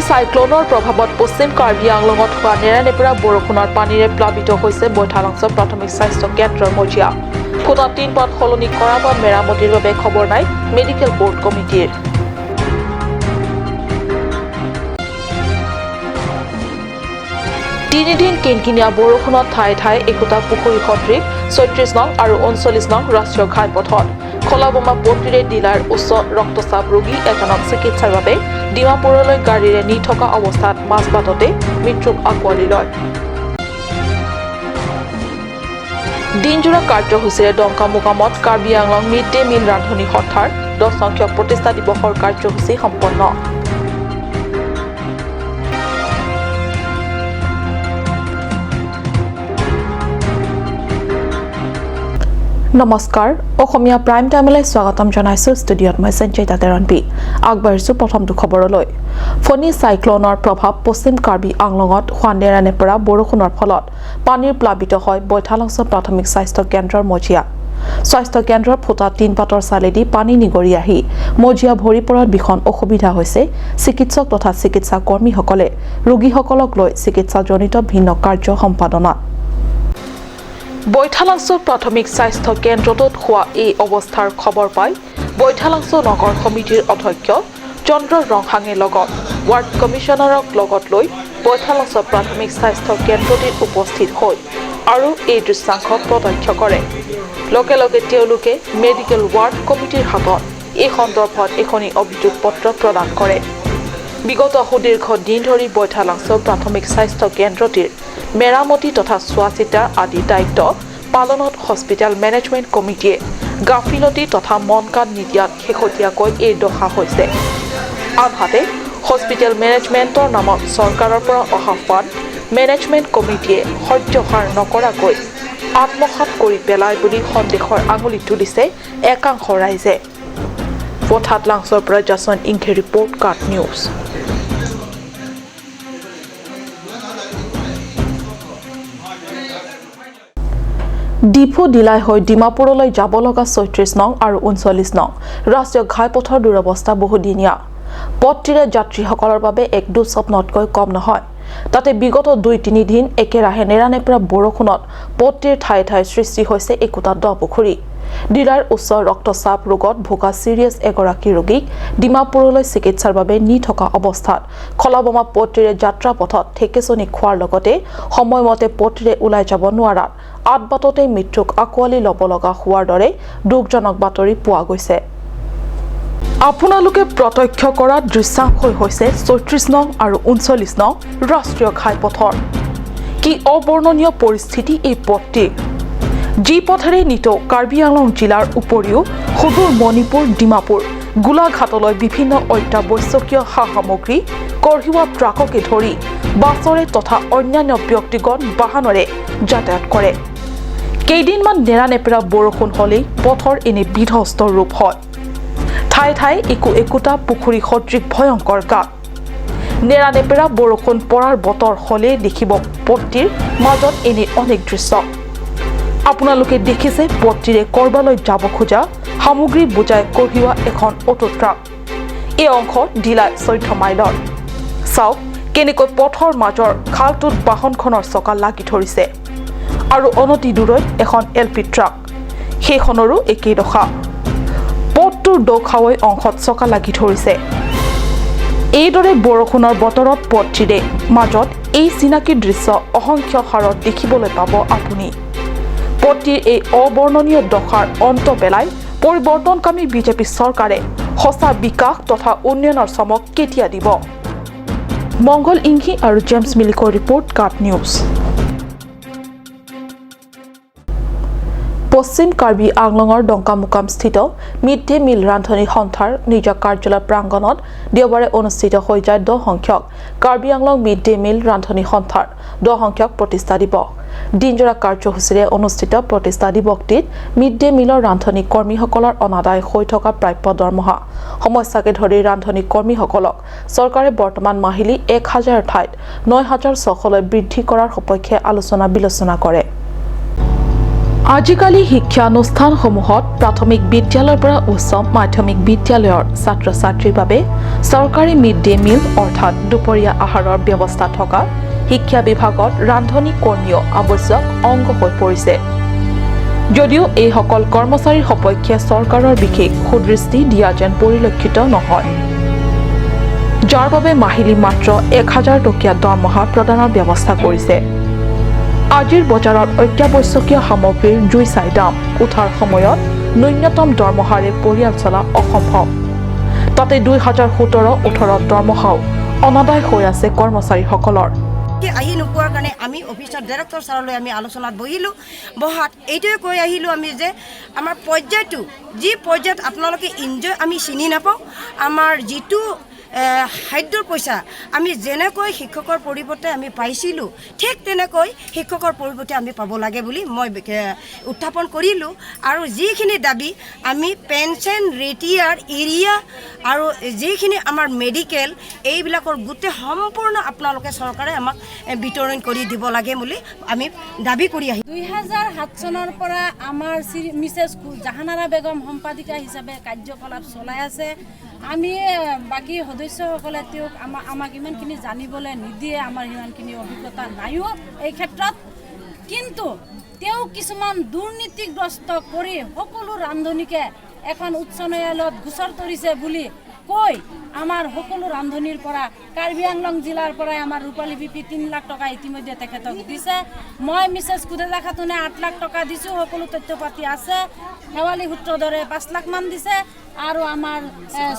চাইক্লনৰ প্ৰভাৱত পশ্চিম কাৰ্বি আংলঙত হোৱা নেৰানেপেৰা বৰষুণৰ পানীৰে প্লাৱিত হৈছে বৈঠালাংছ প্ৰাথমিক স্বাস্থ্য কেন্দ্ৰৰ মজিয়া। ফুটা টিনপাত সলনি কৰা বা মেৰামতিৰ বাবে খবৰ নাই মেডিকেল বোৰ্ড কমিটিৰ। তিনিদিন কিনকিনীয়া বৰষুণত ঠায়ে ঠায়ে একোটা পুখুৰী সদৃশ 36 নং আৰু 39 নং ৰাষ্ট্ৰীয় ঘাইপথত খলাবমা পট্টিৰে ডিলাৰ উচ্চ ৰক্তচাপ ৰোগী এজনক চিকিৎসাৰ বাবে ডিমাপুৰলৈ গাড়ীৰে নি থকা অৱস্থাত মাজবাটতে মৃত্যুক আঁকোৱালি লয়। দিনজোৰা কাৰ্যসূচীৰে ডংকামোকামত Karbi Anglong mid day meal ৰান্ধনী সন্থাৰ 10 সংখ্যক প্ৰতিষ্ঠা দিৱসৰ কাৰ্যসূচী সম্পন্ন। নমস্কাৰ, অসমীয়া প্ৰাইম টাইমলৈ স্বাগতম জনাইছো। ষ্টুডিঅ'ত মই সঞ্জয়িতা তেৰণপি। আগবাঢ়িছো প্ৰথমটো খবৰলৈ। ফণী চাইক্লনৰ প্ৰভাৱ পশ্চিম কাৰ্বি আংলঙত হোৱা নেৰানেপেৰা বৰষুণৰ ফলত পানীৰ প্লাৱিত হয় বৈঠালাংছ প্ৰাথমিক স্বাস্থ্য কেন্দ্ৰৰ মজিয়া। স্বাস্থ্য কেন্দ্ৰৰ ফুটা টিনপাতৰ চালেদি পানী নিগৰি আহি মজিয়া ভৰি পৰাত ভীষণ অসুবিধা হৈছে। চিকিৎসক তথা চিকিৎসা কৰ্মীসকলে ৰোগীসকলক লৈ চিকিৎসাজনিত ভিন্ন কাৰ্য সম্পাদনাত বৈঠালাংছ প্ৰাথমিক স্বাস্থ্য কেন্দ্ৰটোত হোৱা এই অৱস্থাৰ খবৰ পাই বৈঠালাংছ নগৰ সমিতিৰ অধ্যক্ষ চন্দ্ৰ ৰংহাঙে লগত ৱাৰ্ড কমিশ্যনাৰক লগত লৈ বৈঠালাংছ প্ৰাথমিক স্বাস্থ্য কেন্দ্ৰটিত উপস্থিত হৈ আৰু এই দৃশ্যাংশ প্ৰত্যক্ষ কৰে। লগে লগে তেওঁলোকে মেডিকেল ৱাৰ্ড কমিটিৰ হাতত এই সন্দৰ্ভত এখনি অভিযোগ পত্ৰ প্ৰদান কৰে। বিগত সুদীৰ্ঘ দিন ধৰি বৈঠালাংছ প্ৰাথমিক স্বাস্থ্য কেন্দ্ৰটিৰ মেৰামতি তথা চোৱাচিতা আদি দায়িত্ব পালনত হস্পিটেল মেনেজমেণ্ট কমিটিয়ে গাফিলতি তথা মন কাণ নিদিয়াত শেহতীয়াকৈ এই দশা হৈছে। আনহাতে হস্পিটেল মেনেজমেণ্টৰ নামত চৰকাৰৰ পৰা অহা ফাণ্ড মেনেজমেণ্ট কমিটিয়ে সহ্যহাৰ নকৰাকৈ আত্মসাত কৰি পেলায় বুলি সন্দেহৰ আঙুলি তুলিছে একাংশ ৰাইজে। বৈঠালাংছৰ পৰা জাছন ইংখে ৰিপৰ্ট, কাট নিউজ। ডিফু ডিলাই হৈ ডিমাপুৰলৈ যাব লগা 36 নং আৰু 39 নং ৰাষ্ট্ৰীয় ঘাইপথৰ দুৰৱস্থা বহুদিনীয়া। পথটিৰে যাত্ৰীসকলৰ বাবে এক দুঃস্বপ্নতকৈ কম নহয়। তাতে বিগত 2-3 দিন একেৰাহে নেৰানেপেৰা বৰষুণত পথটিৰ ঠায়ে ঠায়ে সৃষ্টি হৈছে একোটা দ পুখুৰী। ডিলাৰ উচ্চ ৰক্তচাপ ৰোগত ভোগা চিৰিয়াছ এগৰাকী ৰোগীক ডিমাপুৰলৈ চিকিৎসাৰ বাবে নি থকা অৱস্থাত খলাবমা পথটিৰে যাত্ৰা পথত ঠেকেচনি খোৱাৰ লগতে সময়মতে পথটিৰে ওলাই যাব নোৱাৰাত আদবাটতে মৃত্যুক আঁকোৱালি ল'ব লগা হোৱাৰ দৰে দুখজনক বাতৰি পোৱা গৈছে। আপোনালোকে প্ৰত্যক্ষ কৰা দৃশ্যাংশই হৈছে 36 নং আৰু 39 নং ৰাষ্ট্ৰীয় ঘাইপথৰ। কি অবৰ্ণনীয় পৰিস্থিতি এই পথটিৰ, যি পথেৰে নিতৌ কাৰ্বি আংলং জিলাৰ উপৰিও সুদূৰ মণিপুৰ, ডিমাপুৰ, গোলাঘাটলৈ বিভিন্ন অত্যাৱশ্যকীয় সা সামগ্ৰী কঢ়িওৱা ট্ৰাককে ধৰি বাছৰে তথা অন্যান্য ব্যক্তিগত বাহনেৰে যাতায়াত কৰে। কেইদিনমান নেৰানেপেৰা বৰষুণ হ'লেই পথৰ এনে বিধ্বস্ত ৰূপ হয়। ঠায়ে ঠায়ে একো একোটা পুখুৰী সদৃশ ভয়ংকৰ গাঁত। নেৰানেপেৰা বৰষুণ পৰাৰ বতৰ হ'লেই দেখিব পথটিৰ মাজত এনে অনেক দৃশ্য। আপোনালোকে দেখিছে পথটিৰে কৰবালৈ যাব খোজা সামগ্ৰী বোজাই কঢ়িওৱা এখন অটো ট্ৰাক। এই অংশ ডিলাই 14 মাইলৰ। চাওক কেনেকৈ পথৰ মাজৰ খালটোত বাহনখনৰ চকা লাগি ধৰিছে আৰু অনতি দূৰৈত এখন এল পি ট্ৰাক, সেইখনৰো একেই দশা। পথটোৰ দখাৱৈ অংশত চকা লাগি ধৰিছে। এইদৰে বৰষুণৰ বতৰত পথটিৰে মাজত এই চিনাকি দৃশ্য অসংখ্য হাৰত দেখিবলৈ পাব আপুনি। পথটিৰ এই অবৰ্ণনীয় দশাৰ অন্ত পেলাই পৰিৱৰ্তনকামী বিজেপি চৰকাৰে সঁচা বিকাশ তথা উন্নয়নৰ চমক কেতিয়া দিব? মংগল ইংহি আৰু জেমছ মিলিকৰ ৰিপৰ্ট, কাট নিউজ। পশ্চিম কাৰ্বি আংলঙৰ ডংকামোকামস্থিত মিড ডে মিল ৰান্ধনী সন্থাৰ নিজা কাৰ্যালয় প্ৰাংগণত দেওবাৰে অনুষ্ঠিত হৈ যায় 10 সংখ্যক Karbi Anglong mid day meal ৰান্ধনী সন্থাৰ 10 সংখ্যক প্ৰতিষ্ঠা দিৱস। দিনজোৰা কাৰ্যসূচীৰে অনুষ্ঠিত প্ৰতিষ্ঠা দিৱসটিত মিড ডে মিলৰ ৰান্ধনী কৰ্মীসকলৰ অনাদায় হৈ থকা প্ৰাপ্য দৰমহা সমস্যাকে ধৰি ৰান্ধনী কৰ্মীসকলক চৰকাৰে বৰ্তমান মাহিলী 1000 ঠাইত 9600লৈ বৃদ্ধি কৰাৰ সপক্ষে আলোচনা বিলোচনা কৰে। আজিকালি শিক্ষানুষ্ঠানসমূহত প্ৰাথমিক বিদ্যালয়ৰ পৰা উচ্চ মাধ্যমিক বিদ্যালয়ৰ ছাত্ৰ ছাত্ৰীৰ বাবে চৰকাৰী মিড ডে মিল অৰ্থাৎ দুপৰীয়া আহাৰৰ ব্যৱস্থা থকা শিক্ষা বিভাগত ৰান্ধনী কৰ্মীও আৱশ্যক অংগ হৈ পৰিছে যদিও এইসকল কৰ্মচাৰীৰ সপক্ষে চৰকাৰৰ বিশেষ সুদৃষ্টি দিয়া যেন পৰিলক্ষিত নহয়, যাৰ বাবে মাহিলী মাত্ৰ 1000 টকীয়া দৰমহা প্ৰদানৰ ব্যৱস্থা কৰিছে। আজিৰ বজাৰত অত্যাৱশ্যকীয় সামগ্ৰীৰ জুই চাই দাম উঠাৰ সময়ত ন্যূনতম দৰমহাৰে পৰিয়াল চলা অসম্ভৱ। তাতে 2017-18 দৰমহাও অনাদায় হৈ আছে কৰ্মচাৰীসকলৰ। আহি নোপোৱাৰ কাৰণে আমি অফিচত ডাইৰেক্টৰ ছাৰলৈ আমি আলোচনাত বহিলোঁ। বহাত এইটোৱে কৈ আহিলোঁ আমি যে আমাৰ পৰ্যায়টো, যি পৰ্যায়ত আপোনালোকে ইনজয় আমি চিনি নাপাওঁ। আমাৰ যিটো খাদ্যৰ পইচা আমি যেনেকৈ শিক্ষকৰ পৰিৱৰ্তে আমি পাইছিলোঁ, ঠিক তেনেকৈ শিক্ষকৰ পৰিৱৰ্তে আমি পাব লাগে বুলি মই উত্থাপন কৰিলোঁ। আৰু যিখিনি দাবী আমি পেঞ্চন, ৰিটায়াৰ, এৰিয়াৰ আৰু যিখিনি আমাৰ মেডিকেল, এইবিলাকৰ গোটেই সম্পূৰ্ণ আপোনালোকে চৰকাৰে আমাক বিতৰণ কৰি দিব লাগে বুলি আমি দাবী কৰি আহিছোঁ। 2007 চনৰ পৰা আমাৰ শ্ৰী মিছেছ জাহানাৰা বেগম সম্পাদিকা হিচাপে কাৰ্যকলাপ চলাই আছে। আমি বাকী সদস্যসকলে তেওঁক আমাক ইমানখিনি জানিবলৈ নিদিয়ে, আমাৰ সিমানখিনি অভিজ্ঞতা নাইও এই ক্ষেত্ৰত। কিন্তু তেওঁ কিছুমান দুৰ্নীতিগ্ৰস্ত কৰি সকলো ৰান্ধনীকে এখন উচ্চ ন্যায়ালয়ত গোচৰ তৰিছে বুলি কৈ আমাৰ সকলো ৰান্ধনীৰ পৰা, কাৰ্বি আংলং জিলাৰ পৰাই আমাৰ ৰূপালী বিপি 3 লাখ টকা ইতিমধ্যে তেখেতক দিছে। মই মিছেছ কুদেজা খাতুনে 8 লাখ টকা দিছোঁ, সকলো তথ্য পাতি আছে। শেৱালি সূত্ৰধৰে 5 লাখমান দিছে আৰু আমাৰ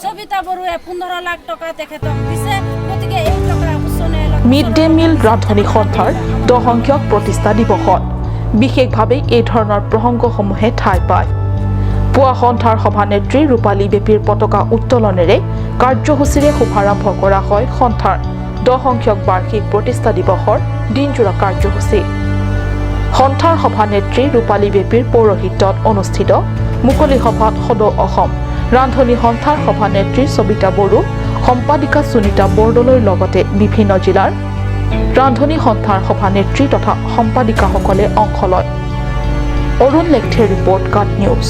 সবিতা বড়োৱে 15 লাখ টকা তেখেতক দিছে। গতিকে এই টকা উচ্চ ন্যায়ালয়ত মিড ডে মিল ৰান্ধনী সন্থাৰ 10 সংখ্যক প্ৰতিষ্ঠা দিৱসত বিশেষভাৱে এই ধৰণৰ প্ৰসংগসমূহে ঠাই পায়। পুৱা সন্থাৰ সভানেত্ৰী ৰূপালী বেপীৰ পতাকা উত্তোলনেৰে কাৰ্যসূচীৰে শুভাৰম্ভ কৰা হয় সন্থাৰ 10 সংখ্যক বাৰ্ষিক প্ৰতিষ্ঠা দিৱসৰ দিনজোৰা কাৰ্যসূচী। সন্থাৰ সভানেত্ৰী ৰূপালী বেপীৰ পৌৰোহিত্যত অনুষ্ঠিত মুকলি সভাত সদৌ অসম ৰান্ধনী সন্থাৰ সভানেত্ৰী সবিতা বড়ো, সম্পাদিকা সুনীতা বৰদলৈৰ লগতে বিভিন্ন জিলাৰ ৰান্ধনী সন্থাৰ সভানেত্ৰী তথা সম্পাদিকাসকলে অংশ লয়। অৰুণ লেখথেৰ ৰিপৰ্ট, কাট নিউজ।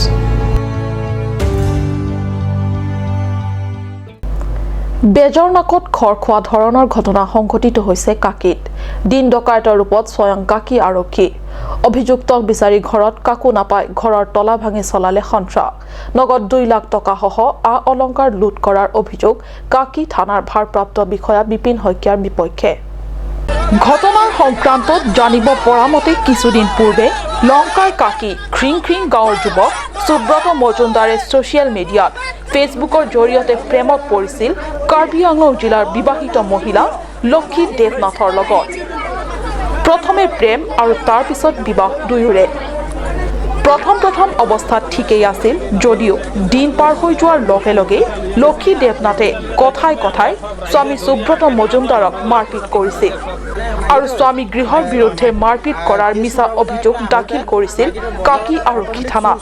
বেজৰ নাকত খৰ খোৱা ধৰণৰ ঘটনা সংঘটিত হৈছে কাকীত। দিন ডকাইতৰ ৰূপত স্বয়ং কাকী আৰক্ষী। অভিযুক্তক বিচাৰি ঘৰত কাকো নাপাই ঘৰৰ তলা ভাঙি চলালে সন্ত্ৰাস। নগদ 2 লাখ টকাসহ আ অলংকাৰ লুট কৰাৰ অভিযোগ কাকী থানাৰ ভাৰপ্ৰাপ্ত বিষয়া বিপিন শইকীয়াৰ বিপক্ষে। ঘটনাৰ সংক্ৰান্তত জানিব পৰা মতে, কিছুদিন পূৰ্বে লংকাৰ কাকী খ্ৰিং খ্ৰিং গাঁৱৰ যুৱক সুব্ৰত মজুমদাৰে ছ'চিয়েল মিডিয়াত ফেচবুকৰ জৰিয়তে প্ৰেমত পৰিছিল কাৰ্বি আংলং জিলাৰ বিবাহিত মহিলা লক্ষী দেৱনাথৰ লগত। প্ৰথমে প্ৰেম আৰু তাৰ পিছত বিবাহ দুয়োৰে। প্ৰথম প্ৰথম অৱস্থাত ঠিকেই আছিল যদিও দিন পাৰ হৈ যোৱাৰ লগে লগে লক্ষী দেৱনাথে কথাই কথাই স্বামী সুব্ৰত মজুমদাৰক মাৰপিট কৰিছিল আৰু স্বামী গৃহৰ বিৰুদ্ধে মাৰপিট কৰাৰ মিছা অভিযোগ দাখিল কৰিছিল কাকী আৰক্ষী থানাত।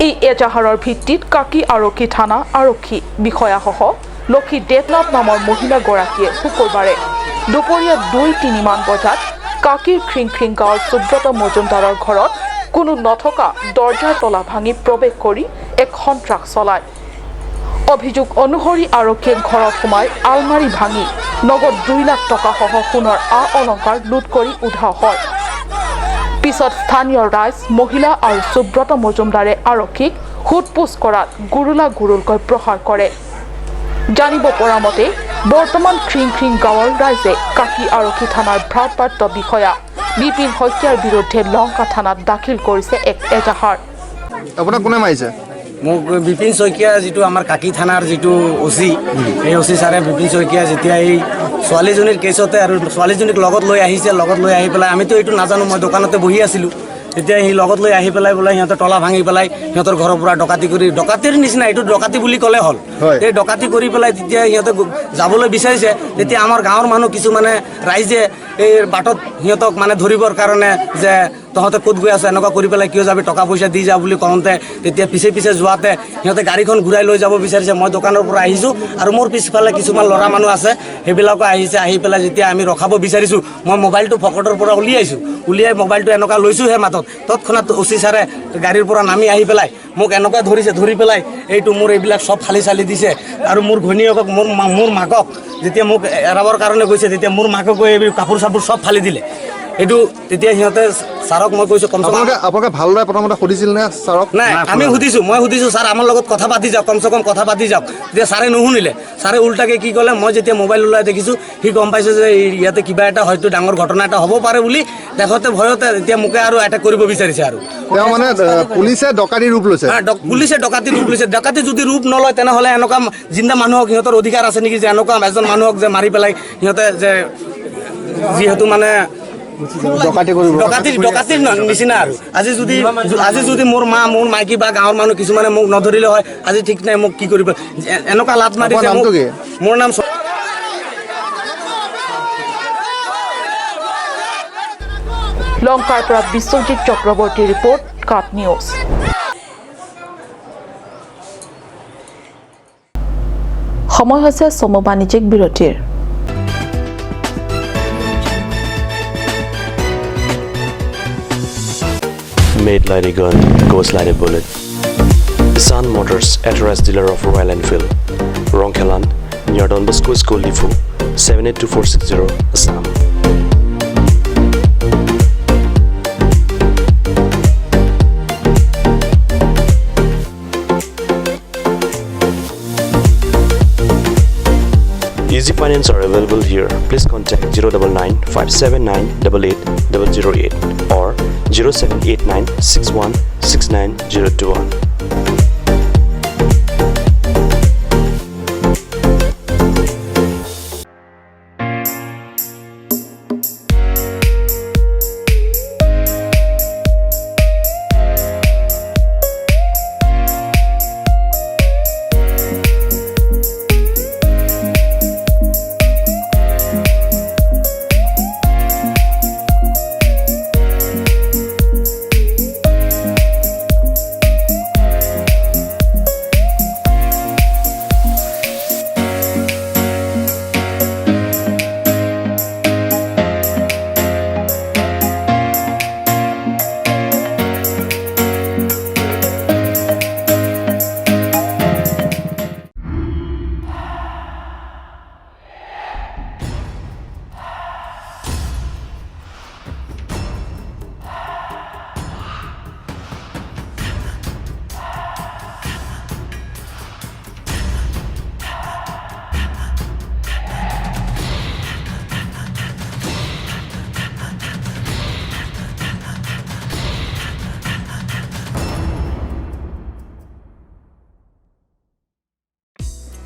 এই এজাহাৰৰ ভিত্তিত কাকী আৰক্ষী থানা আৰক্ষী বিষয়াসহ লক্ষী দেৱনাথ নামৰ মহিলাগৰাকীয়ে শুকুৰবাৰে দুপৰীয়া 2-3মান বজাত কাকীৰ খ্ৰিং খ্ৰিং গাঁৱৰ সুব্ৰত মজুমদাৰৰ ঘৰত কোনো নথকা দৰ্জাৰ তলা ভাঙি প্ৰৱেশ কৰি এক সন্ত্ৰাস চলায়। অভিযোগ অনুসৰি আৰক্ষীয়ে ঘৰত সোমাই আলমাৰি ভাঙি নগদ 2 লাখ টকাসহ সোণৰ আ অলংকাৰ লুট কৰি উধাও হয়। পিছত স্থানীয় ৰাইজ, মহিলা আৰু সুব্ৰত মজুমদাৰে আৰক্ষীক সোধ পোছ কৰাত গুৰুলা গুৰুলকৈ প্ৰহাৰ কৰে। জানিব পৰা মতে, বৰ্তমান খ্ৰিং খ্ৰিং গাঁৱৰ ৰাইজে কাকী আৰক্ষী থানাৰ ভাৰপ্ৰাপ্ত বিষয়া বিপিন শইকীয়াৰ বিৰুদ্ধে লংকা থানাত দাখিল কৰিছে এক এজাহাৰ। আপোনাক কোনে মাৰিছে? মোক বিপিন শইকীয়া, যিটো আমাৰ কাকী থানাৰ যিটো অ' চি, সেই অ' চি ছাৰে, বিপিন শইকীয়া, যেতিয়া এই ছোৱালীজনীৰ কেছতে আৰু ছোৱালীজনীক লগত লৈ আহিছে, লগত লৈ আহি পেলাই, আমিতো এইটো নাজানো, মই দোকানতে বহি আছিলোঁ। তেতিয়া সি লগত লৈ আহি পেলাই বোলে সিহঁতে তলা ভাঙি পেলাই সিহঁতৰ ঘৰৰ পৰা ডকাতি কৰি, ডকাতিৰ নিচিনা, এইটো ডকাতি বুলি ক'লে হ'ল। এই ডকাতি কৰি পেলাই তেতিয়া সিহঁতে যাবলৈ বিচাৰিছে। তেতিয়া আমাৰ গাঁৱৰ মানুহ কিছুমানে, ৰাইজে এই বাটত সিহঁতক মানে ধৰিবৰ কাৰণে যে তহঁতে ক'ত গৈ আছ, এনেকুৱা কৰি পেলাই কিয় যাবি, টকা পইচা দি যা বুলি কওঁতে তেতিয়া পিছে পিছে যোৱাতে সিহঁতে গাড়ীখন ঘূৰাই লৈ যাব বিচাৰিছে। মই দোকানৰ পৰা আহিছোঁ আৰু মোৰ পিছফালে কিছুমান ল'ৰা মানুহ আছে, সেইবিলাকো আহিছে। আহি পেলাই যেতিয়া আমি ৰখাব বিচাৰিছোঁ, মই মোবাইলটো পকেটৰ পৰা উলিয়াইছোঁ, উলিয়াই মোবাইলটো এনেকুৱা লৈছোঁহে মাতত, তৎক্ষণাত অ' চি ছাৰে গাড়ীৰ পৰা নামি আহি পেলাই মোক এনেকুৱা ধৰিছে, ধৰি পেলাই এইটো মোৰ এইবিলাক চব ফালি চালি দিছে। আৰু মোৰ ঘৈণীয়েকক, মোৰ মাকক যেতিয়া মোক এৰাবৰ কাৰণে গৈছে, তেতিয়া মোৰ মাককো এই কাপোৰ চাপোৰ চব ফালি দিলে। এইটো তেতিয়া সিহঁতে ছাৰক মই কৈছোঁ কমচে কম আপোনালোকে ভালদৰে প্ৰথমতে সুধিছিল নে ছাৰক? নাই, আমি সুধিছোঁ, মই সুধিছোঁ, ছাৰ আমাৰ লগত কথা পাতি যাওক, কমচে কম কথা পাতি যাওক। তেতিয়া ছাৰে নুশুনিলে, ছাৰে উল্টাকৈ কি ক'লে, মই যেতিয়া মোবাইল ওলাই দেখিছোঁ, সি গম পাইছে যে ইয়াতে কিবা এটা হয়তো ডাঙৰ ঘটনা এটা হ'ব পাৰে বুলি দেখোঁতে ভয়তে এতিয়া মোকে আৰু এটেক কৰিব বিচাৰিছে। আৰু তেওঁ মানে পুলিচে ডকাইতি ৰূপ লৈছে। পুলিচে ডকাতি ৰূপ লৈছে। ডকাতি যদি ৰূপ নলয়, তেনেহ'লে এনেকুৱা জিন্দা মানুহক সিহঁতৰ অধিকাৰ আছে নেকি যে এনেকুৱা এজন মানুহক যে মাৰি পেলাই সিহঁতে যে যিহেতু মানে ডকাইতি কৰিব ডকাতিৰ নিচিনা। আৰু আজি যদি মোৰ মা, মোৰ মাইকী বা গাঁৱৰ মানুহ কিছুমানে মোক নধৰিলে হয়, আজি ঠিক নাই মোক কি কৰিব। এনেকুৱা লাত মাৰিছে আপোনাৰ মোক। নামটো কি? মোৰ নাম লংকাৰ পৰা বিশ্বজিৎ চক্ৰৱৰ্তীৰ ৰিপৰ্ট, কাট নিউজ। সময় হৈছে চমু বাণিজ্যিক বিৰতিৰ। Made like a gun, goes like a bullet. Sun Motors, authorized dealer of Royal Enfield, Rongkhelan, near Don Bosco School, Diphu, 782460, Assam. Easy finance are available here. Please contact 099 579 88008 or 0789 61 69021.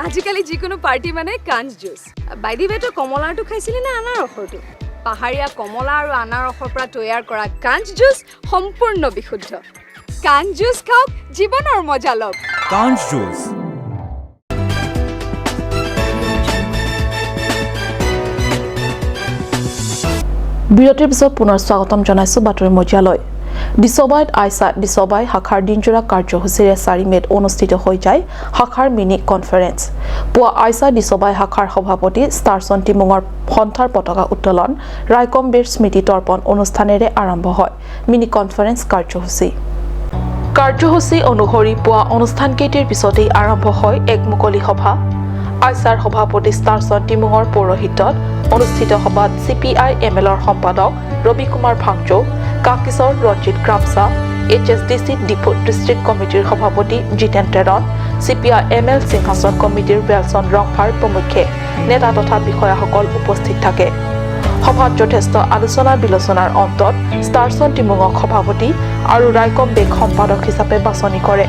আজিকালি যিকোনো party মানে কাঞ্চ juice. By the ৱে, তই কমলাৰটো খাইছিলি নে আনাৰসৰটো? পাহাৰীয়া কমলা আৰু আনাৰসৰ পৰা তৈয়াৰ কৰা কাঞ্চ জুচ সম্পূৰ্ণ বিশুদ্ধ। কাঞ্চ জুচ খাওক, জীৱনৰ মজা লওক। কাঞ্চ জুচ। বিৰতিৰ পিছত পুনৰ স্বাগতম জনাইছো বাতৰি মজিয়ালৈ। দিছবাইত আইচা দিছবাই শাখাৰ দিনজোৰা কাৰ্যসূচীৰে 4 মে'ত অনুষ্ঠিত হৈ যায় শাখাৰ মিনি কনফাৰেন্স। পুৱা আইচা দিছবাই শাখাৰ সভাপতি ষ্টাৰচন টিমুঙৰ সন্থাৰ পতাকা উত্তোলন, ৰাইকমবীৰ স্মৃতি তৰ্পণ অনুষ্ঠানেৰে আৰম্ভ হয় মিনি কনফাৰেন্স কাৰ্যসূচী। কাৰ্যসূচী অনুসৰি পুৱা অনুষ্ঠানকেইটিৰ পিছতেই আৰম্ভ হয় এক মুকলি সভা। আইচাৰ সভাপতি ষ্টাৰচন টিমুঙৰ পৌৰোহিত্যত অনুষ্ঠিত সভাত চি পি I am এলৰ সম্পাদক ৰবি কুমাৰ ভাংচৌ, কাকিছৰ Ranjit Kramsa, H S D C Diphu district কমিটিৰ সভাপতি Jiten Teron, C P I am L সিংহাসন কমিটিৰ ৱেলছন ৰংফাৰ প্ৰমুখ্যে নেতা তথা বিষয়াসকল উপস্থিত থাকে। সভাত যথেষ্ট আলোচনা বিলোচনাৰ অন্তত ষ্টাৰচন টিমুঙক সভাপতি আৰু ৰাইকম বেগ সম্পাদক হিচাপে বাছনি কৰে।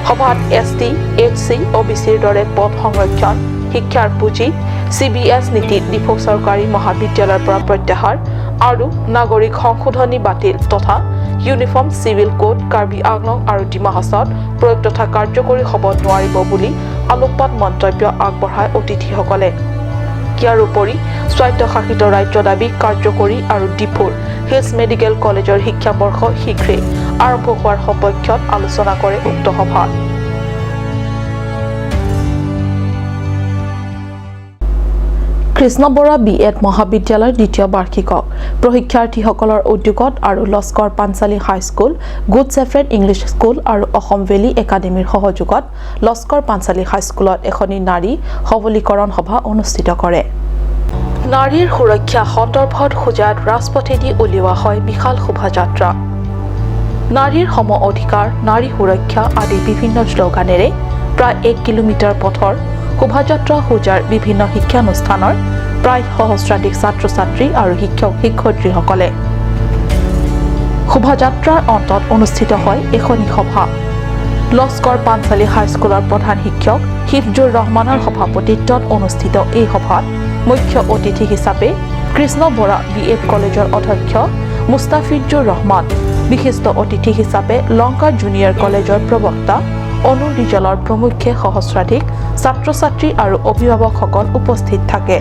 সভাত এছ টি, এইচ চি, অ' বি চিৰ দৰে পদ সংৰক্ষণ, শিক্ষাৰ পুঁজি, চি বি এছ নীতি ডিফু চৰকাৰী মহাবিদ্যালয়ৰ পৰা প্ৰত্যাহাৰ আৰু নাগৰিক সংশোধনী বাতিল তথা uniform civil code Karbi Anglong আৰু ডিমা হাছাওত প্ৰয়োগ তথা কাৰ্যকৰী হ'ব নোৱাৰিব বুলি আলোকপাত মন্তব্য আগবঢ়ায় অতিথিসকলে। ইয়াৰ উপৰি স্বায়ত্তশাসিত ৰাজ্য দাবী কাৰ্যকৰী আৰু ডিফুৰ হিলছ মেডিকেল কলেজৰ শিক্ষাবৰ্ষ শীঘ্ৰেই আৰম্ভ হোৱাৰ সপক্ষত আলোচনা কৰে উক্ত সভাত। কৃষ্ণ বৰা বি এড মহাবিদ্যালয়ৰ দ্বিতীয় বাৰ্ষিকক প্ৰশিক্ষাৰ্থীসকলৰ উদ্যোগত আৰু Laskar Panchali high school, Good Shepherd English school আৰু অসম ভেলী একাডেমীৰ সহযোগত লস্কৰ পাঞ্চালী হাইস্কুলত এখনি নাৰী সবলীকৰণ সভা অনুষ্ঠিত কৰে। নাৰীৰ সুৰক্ষা সন্দৰ্ভত হোজাইত ৰাজপথেদি উলিওৱা হয় বিশাল শোভাযাত্ৰা। নাৰীৰ সম অধিকাৰ, নাৰী সুৰক্ষা আদি বিভিন্ন শ্লোগানেৰে প্ৰায় 1 কিলোমিটাৰ পথৰ শোভাযাত্ৰা হোজাৰ বিভিন্ন শিক্ষানুষ্ঠানৰ প্ৰায় সহস্ৰাধিক ছাত্ৰ ছাত্ৰী আৰু শিক্ষক শিক্ষয়িত্ৰীসকলে। শোভাযাত্ৰাৰ অন্তত অনুষ্ঠিত হয় এখনি সভা। লস্কৰ পাঞ্চালী হাইস্কুলৰ প্ৰধান শিক্ষক হিফজুৰ ৰহমানৰ সভাপতিত্বত অনুষ্ঠিত এই সভাত মুখ্য অতিথি হিচাপে কৃষ্ণ বৰা বি এড কলেজৰ অধ্যক্ষ মুস্তাফিজুৰ ৰহমান, বিশিষ্ট অতিথি হিচাপে লংকা জুনিয়ৰ কলেজৰ প্ৰবক্তা অনু ৰিজলৰ প্ৰমুখ্যে সহস্ৰাধিক ছাত্ৰ ছাত্ৰী আৰু অভিভাৱকসকল উপস্থিত থাকে।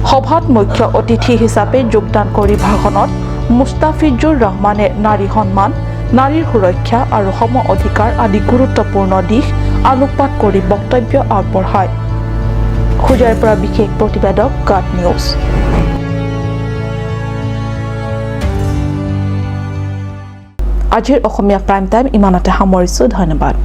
সভাত মুখ্য অতিথি হিচাপে যোগদান কৰি ভাষণত মুস্তাফিজুৰ ৰহমানে নাৰী সন্মান, নাৰীৰ সুৰক্ষা আৰু সম অধিকাৰ আদি গুৰুত্বপূৰ্ণ দিশ আলোকপাত কৰি বক্তব্য আগবঢ়ায়। হোজাইৰ পৰা বিশেষ প্ৰতিবেদক, গাট নিউজ। আজিৰ অসমীয়া প্ৰাইম টাইম ইমানতে সামৰিছোঁ। ধন্যবাদ।